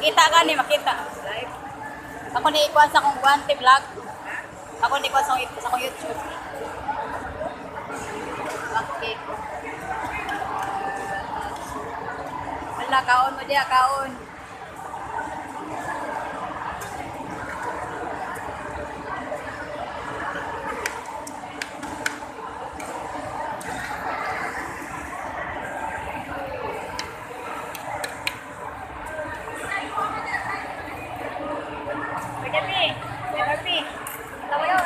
Makita ka ni, makita. Ako ni ikuan sa akong guante vlog. Ako ni ikuan sa akong YouTube. Okay. Wala, kaon mo diya, kaon. Pwede, P. Pwede, P. Tawa yun.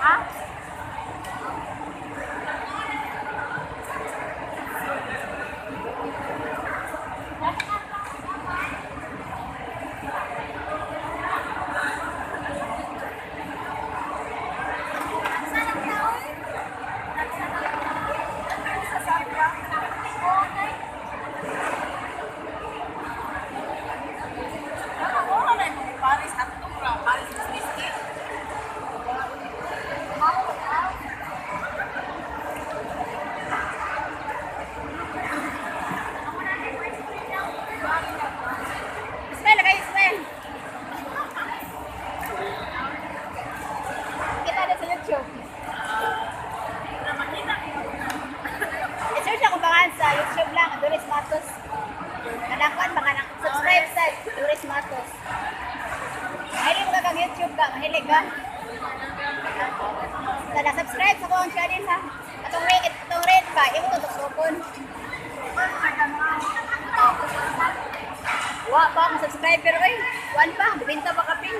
Ha? Ismail, kayo Ismail. Kita na sa YouTube. I-search ako pangalan sa YouTube lang, Doris Matos. Kanang kuan ba kanang subscribe sa Doris Matos. Mahilig ka kang YouTube ka, mahilig ka. Sana subscribe sa akong channel ha. Atong rate ba, imo to tuksokon. Wa pa akong subscriber oy. One pa, bibinta pa kapin.